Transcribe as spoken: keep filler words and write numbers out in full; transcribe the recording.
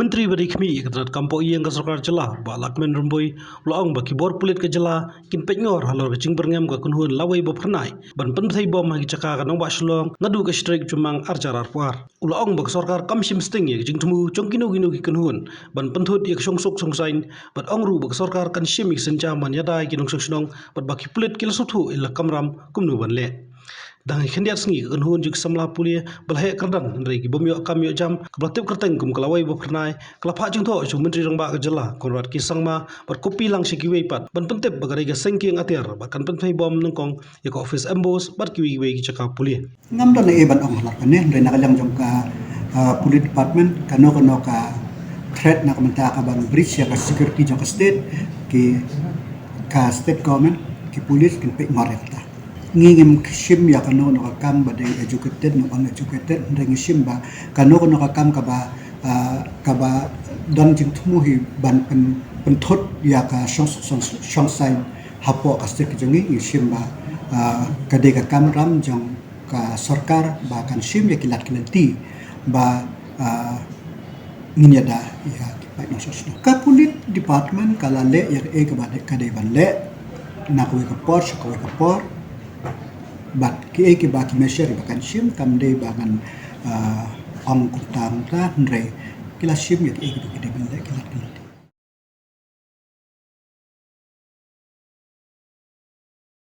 Myntri ba dei khmih ïa ka tnat kam poh ïing ka sorkar jylla, Bah Lahkmen Rymbui, u la ong ba ki bor pulit ka jylla kin peit ngor halor ka jingbyrngem ka kynhun lawei ba phyrnai ban pynthei bom ha ki jaka ka nongbah Shillong naduh ka shi tarik Jymmang ar hajar arphew ar. U la ong ba ka sorkar kam shim sting ïa ka jingthmu jong kino kino ki kynhun ban pynthut ïa ka shongsuk shongsaiñ, bad ong ruh ba ka sorkar kan shim ïa ka sienjam ban ïada ïa ki nongshong shnong, bad ba ki pulit ki la sngewthuh ïa la kamram kumno ban leh. Dang khyndiat sngi ka kynhun jong ki samla pule ba la heh kyrdan hynrei ki bym ïoh kam ïoh jam, kaba la tip kyrteng kum ka lawei ba phyrnai, ka la phah jingthoh sha u Myntri Rangbah ka jylla Conrad K Sangma, bad copy lang sha kiwei pat ban pyntip ba ka dei ka seng kieng atiar bad kan pynthei bom nyngkong ïa ka office M B O S bad kiwei kiwei ki jaka pule. Ngam don ei ban ong halor kane, hynrei na ka liang jong ka, ah, police department, kano kano ka threat na ka bynta ka ban breach ïa ka security jong ka state, ki, ka state government, ki police kin peit ngor ïa kata. Ngi ngim shim ïa kano kano ka kam ba dei educated ne uneducated, hynrei ngi shim ba kano kano ka kam kaba, ah, kaba don jingthmu hi ban pyn, pynthut ïa ka shong, shong, shongsaiñ hapoh ka state ka jong ngi, ngi shim ba, ah, ka dei ka kamram jong ka sorkar ba kan shim ïa ki lad ki lynti ba, ah, ngin ïada ïa ki paid nongshong shnong. Ka police department ka la leh ïa kaei kaba dei, ka dei ban leh na kawei ka por sha kawei ka por. Bad kiei kiba ki measure ba kan shim kam dei ba ngan, ah, ong kumta kumta, hynrei ki la shim ïa kiei kiba ki dei ban leh ki lad ki lynti.